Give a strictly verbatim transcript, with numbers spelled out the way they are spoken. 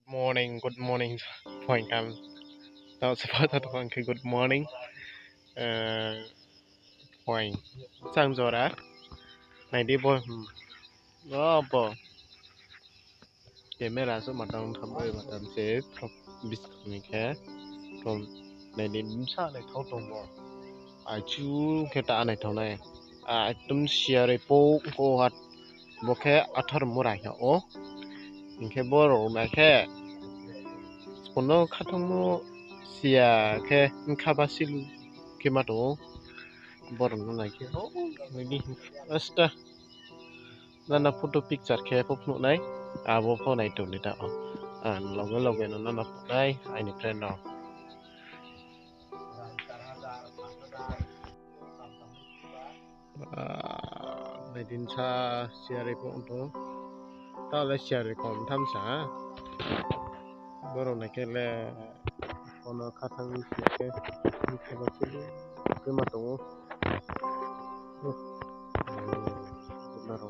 Morning, good morning. Phuaing kam. Tao se pha tao tong khe good morning. Eh, phuaing. Chang jora. Nai di bo. Hmm. Oh, bo. Camera so matang tham bai matang se thok bis ni khe. Tom nai di bsa nai thau tong bo. Achu khe ta nai thau nai. A, ekdom siya roi pok ko hat. Bo khe athar mura ya o. Hing khe bo rao nai khe. Spono khathangmo siya khe bkha ba silu khe ma tong o. Bo rao no nai khe. Oh, nai di. Asta. Nana photo picture khe pho phnuh nai. Abo pho nai tong ni ta o. Ang loge loge no nana phnuh nai. Aini friend no. Ah, nai din sa siya roi pok tong. Tao le siya roi kom tham sa. Bo rao nai khe le. Ono khathang ni siya khe. Khe ma tong o. Buna rao